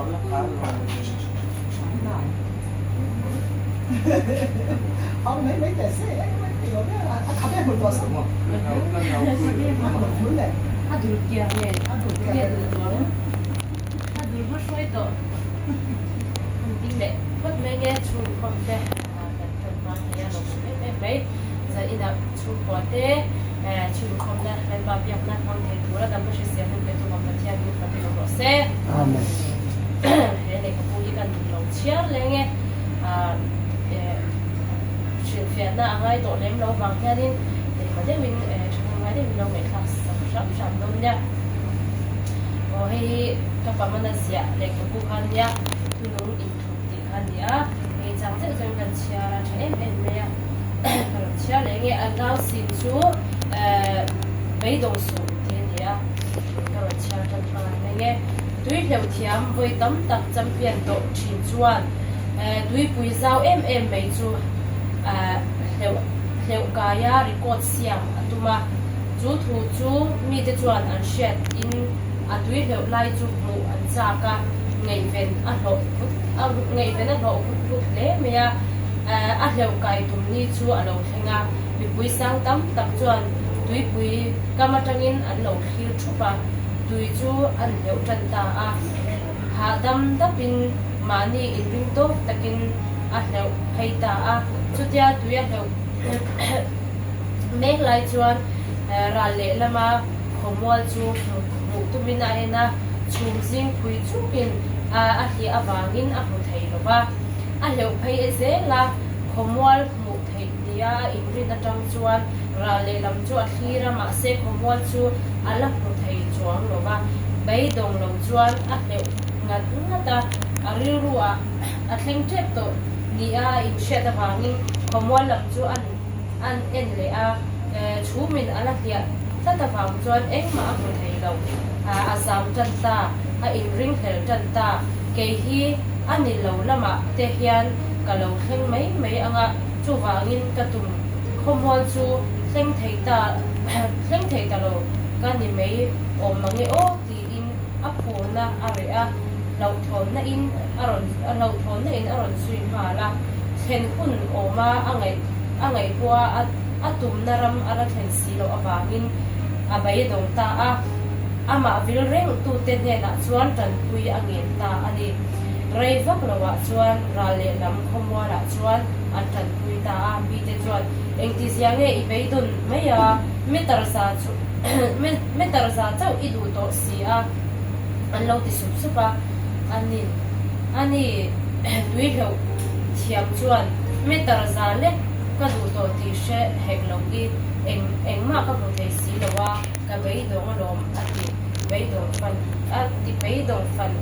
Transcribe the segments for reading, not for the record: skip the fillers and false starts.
A dul kiang nge nge dul duang a dul hma hruai tawh an ding leh phawt mai nge chhungkhawm te kan tan hma thei a lawmawm em em mai zan inah chhungkua te chhungkhawmna Lalpa biakna hmang thei tura damna hrisel hun pe tu Mam Pathian min fak hlawm rawh se. Amen. He lehkhabu hi kan lo chhiar leng e. Hrilhfiahna a ngai tawh lem lo vang hianin engmah deuhin thahnem ngai deuhin lo ngaihthlak sak hram hram dawn nia. Aw hei hi ka pamana ziah lehkhabu kha nia thunung inthup tih kha a ni a, hei chang zeuh zeuhin kan chhiar a tha em em mai a. Ka rawn chhiar leh nge a nau sin chu beidawng suh tih a ni a, ka rawn chhiar tan nghal mai nge. Tui hleuh thiam vawi tam tak champion tawh thin chuan tuipui zau em em mai chu hleuh hleuh kaia record siam a tum a, chu thu chu mite chuan an hriat in a tui hleuh lai chu hmuh an chak a, ngaihven a hlawh vut a ngaihven a hlawh vut vut hle mai a, a hleuh kai tum ni chu a lo thleng a, mipui sang tam tak chuan tuipui kam atangin an lo thlir thup a. Tui chu an hleuh tan ta a, hahdam dapin mahni inring tawk takin a hleuh phei ta a. Chutia tui a hleuh mek lai chuan ral lehlama khawmual chu hmuh tumin a en a, chhum zing phui chukin a hliah avangin a hmu thei lo va. A hleuh phei e zel a, khawmual hmuh theih nia a inrin atang chuan ral lehlam chu a thlir a, mahse khawmual chu a la hmu thei chuang lo va, beidawng lo chuan a hleuh ngat ngat a, a rilru ah a thleng tep tawh nia a inhriat avangin khawmual lam chu an an en leh a, chhumin a la hliah tlat avang chuan engmah a hmu thei lo, a zam tan ta, a inring hlel tan ta, kei hi a ni lo lamah te hian ka lo thleng mai mai anga chuvangin ka tum khawmual chu thleng thei ta thleng thei ta lo ka ni mai awm mange aw tiin a phurna a reh a, hlauhthawnna in a rawn hlauhthawnna in a rawn zui nghal a, thlen hun awma a ngaih a ngaihpawha a a tumna ram a la thlen si loh avangin a beidawng ta a, amah vil reng tute hnenah chuan tanpui a ngen ta a ni. Rei vak loah chuan ral lehlam khawmualah chuan an tanpui ta a, mite chuan engtizia nge i beidawn mai a, meter za chu meter za chauh i duh tawh si a, an lo ti sup sup a, ani ani tui hleuh thiam chuan meter za lek ka duh tawh tih hre hek lo i eng engmah ka hmu thei si lo a, ka beidawng alawm a ti beidawng fan a ti beidawng fan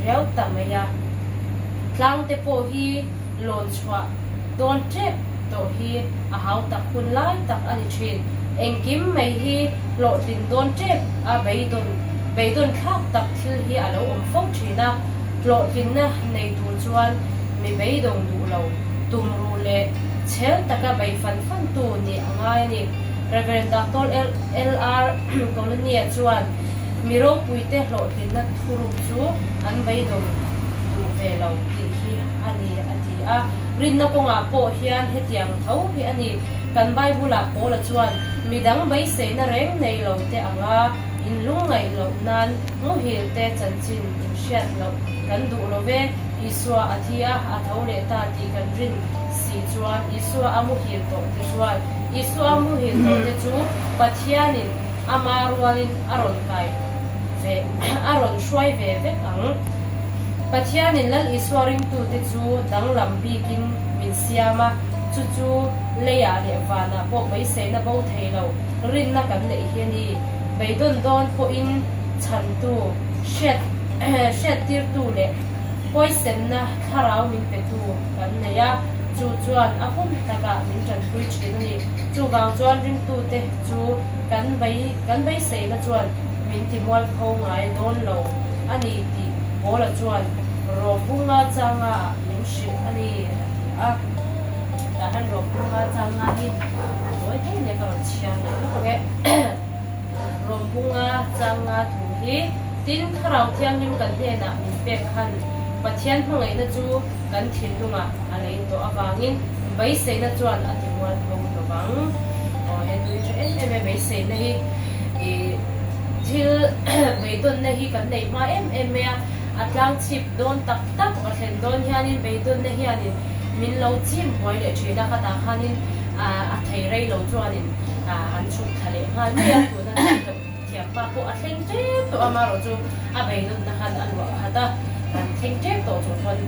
riau ta mai a, tlang te pawh hi lawn chhuah dawn tep tawh hi a hau tak hun lai tak a ni thin. Engkim mai hi hlawhtlin dawn tep a beidawn beidawn thlak tak thil hi a lo awm fo thin a, hlawhtlinna nei tur chuan mi beidawng duh lo, tum ruh leh chhel taka bei fan fan tu nih a ngai a ni. Rev. Doctor LR Colonier chuan mi ropuite hlawhtlinna thuruk chu an beidawng duh ve lo tih hi a ni a ti a. Rinna kawngah pawh hian hetiang tho hi a ni. Kan Bible-ah Paula chuan midang beiseina reng nei lo te anga inlungngaih loh nan muhil te chanchin inhriat loh kan duh lo ve. Isua a thi a, a tho leh ta tih kan rin si chuan Isua a muhil tawh te chuan Isua a muhil tawh te chu Pathianin ama rualin a rawn kai ve a rawn hruai ve vek ang. Pathianin Lal Isua ringtute chu danglam bikin min siam a, chu chu leiah leh vanah pawh beiseina bo thei lo rinna kan neih hi a ni. Beidawn dawn pawhin chhantu, hriat hriattirtu leh huaisenna thlarau min petu kan nei a, chu chuan a hun takah min tanpui thin a ni. Chuvang chuan ringtute chu kan bei kan beiseina chuan min timualpho ngai dawn lo a ni tih Paula chuan Rawpunga changa ah min hrilh a ni a ti a. Tah hian Rawpunga changa hi a tawi thei nia ka rawn chhiar leh lawk ang e. Rawpunga changa thu hi. Tin, Thlarau Thianghlim kan hnenah min pek khan Pathian hmangaihna chu kan thinlungah a lei tawh avangin beiseina chuan a ti mualpho lo vang. Aw, he tui tha em em e, beiseina hi i thil beidawnna hi kan nei hma em em mai a, a tlang chhip dawn tak tak va thlen dawn hianin beidawnna hianin min lo chim buai leh thin a, khatah khanin a thei rei lo chuanin an chhuk thla leh nghal mai a, tuna Thiam pa pawh a thleng tep tawh a, marawh chu a beidawnna khan a luah khat a, an thleng tep tawh chung pawn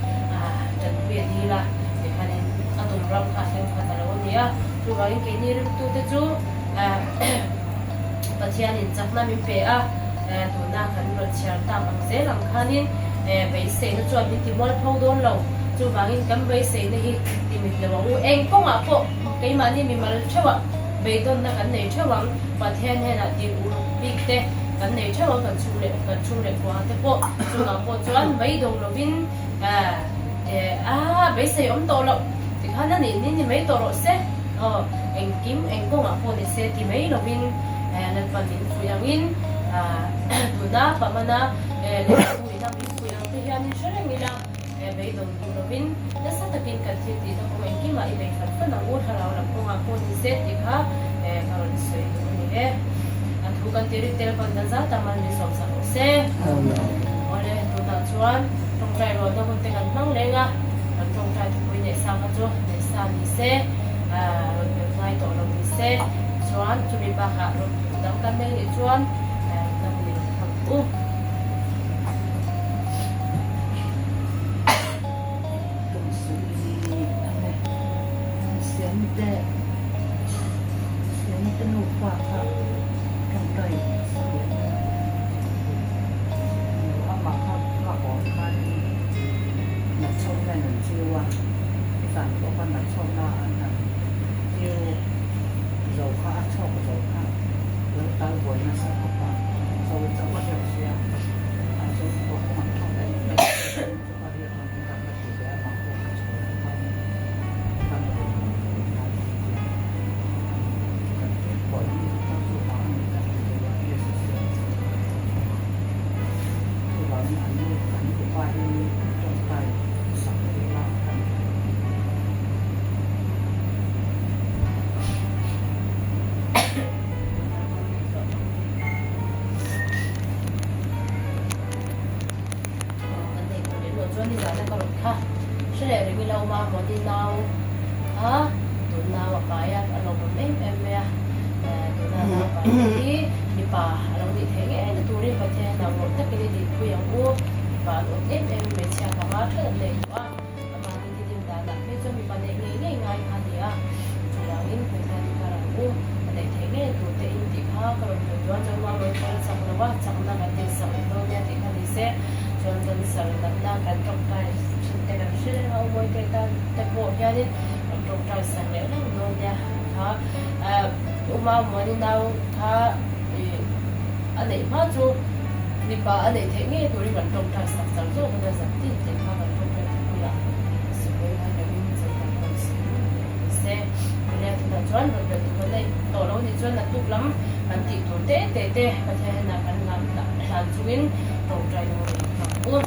tanpui a dil a, tikhanin a tum ram kha a thleng khat a lo a ni a. Chuvangin keini ringtute chu Pathianin chakna min pe a, tuna kan rawn chhiar tak ang zel ang khanin beiseina chuan min ti mualpho dawn lo. Chuvangin kan beiseina hi ti mit lo ang u. Eng kawngah pawh keimahni mimal theuhah Beidawnna kan nei theuh ang, Pathian hnenah dil uluk bik te kan nei theuh ang, kan chhung leh kan chhung leh khua te pawh chungah pawh chuan beidawng lovin ah beisei awm tawh loh tikhan a nih ni ni mai tawh rawh se aw engkim eng kawngah pawh ni se ti mai lovin Lalpan min fuih angin tuna pamana lehkhabu ina min fuih ang te hianin hre reng ila. He beidawng duh lovin nasa takin kan thil tihna kawng engkimah i bei fan fan ang u, thlarau lam kawngah pawh ni se tih kha ka rawn sawi duh a ni e. A thu kan ti rik tel pawn dan zat a man min sawmsak rawh se. Awle, tunah chuan tawngtai rualna hun te kan hmang leng a, kan tawngtai thupui neih sa kha chu neih sa ni se, rawn belh ngai tawh lo ni se, chuan chumi bakah rawn dang kan nei nih chuan na hun i rawn hmang u. Kan neih tur leh luah chuan nizana ka rawn kha hre leh reng ila awm a, Mawni nau kha tun nau a pai a, a lawmawm em em mai a, tuna nau pai te hi mipa a lo nih theih ngei na turin Pathian hian ngawih takin i dihpui ang u, mipa an awt em em hmeichhia panga that an nei tawh a, amahni didim danah phei chuan mipa neih ngei ngei ngai kha a ni a, chuvangin Pathian hi kar ang u, a neih theih ngei tur te in tih kha ka rawn hmuh duh a, chuan Mama pawn a chak lo a, chakna kan nei sak leh dawn nia tih kha ni se, chuan kan sar natna kan tawngtai thin te kan hre reng a, Umawi te tan te pawh hianin kan tawngtai sak leh reng dawn nia kha Uma Muani nau kha ih a neih hma chu mipa a neih theih ngei turin kan tawngtai sak char zawk a nia zan tin tih kha kan tawngtai thupui ah sikul ngai lovin chei kan rawn sil leh ni se. Nia tunah chuan rawn belh tur kan nei tawh lo nih chuan naktuk lam kan tih tur te te te Pathian hnenah kan hlan hlan chungin tawngtai na hun a hmang u.